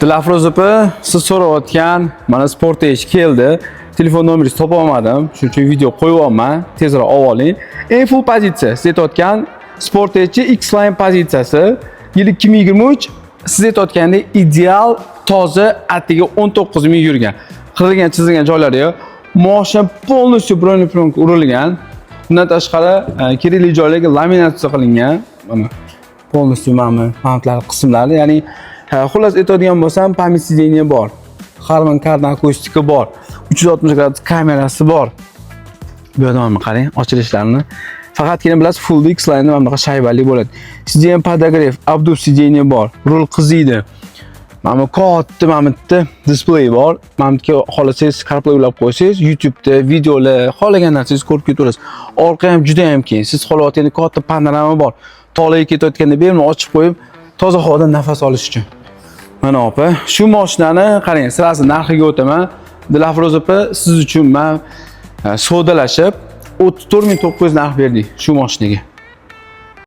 Dilafruz opa, siz so'rayotgan mana Sportage keldi. Telefon nomeringizni topa olmadim. Shuning uchun video qo'yyapman. Tezroq olib oling. Eng full pozitsiya siz aytayotgan Sportage X-Line pozitsiyasi, yil 2023, siz aytayotgandek ideal, toza, atiga 19 ming yurgan. Qirilgan, chizilgan joylari yo'q. Mashina полностью бронеплёнка urilgan. Bundan tashqari kerakli joylarga laminatsiya qilingan. Mana полностью mana bu qismlari, ya'ni xullas aytadigan bo'lsam, память сиденья bor. Harman Kardon akustika bor. 360 gradus kamerasi bor. Bu yerda mana qarang, ochilishlarini. Faqatgina bilasiz, full X line mana bunaqa shaybali bo'ladi. Сиденье подогрев, обдув сиденье bor. Rul qiziydi. Mana bu katta mana bu yerda displey bor. Mana bu yerga xohlasangiz CarPlay ulab qo'ysangiz, YouTube'da videolar, xohlagan narsangizni ko'rib ketaverasiz. Orqa ham juda ham keng. Siz xohlayotganda katta panorama bor. Tog'larga ketayotganda bemalol ochib qo'yib, toza havodan nafas olish uchun. Mana opa, shu mashinani qarang, сразу narxiga o'taman. Dilafruz opa, siz uchun men sodalashib 34 900 narx berdik shu mashinaga.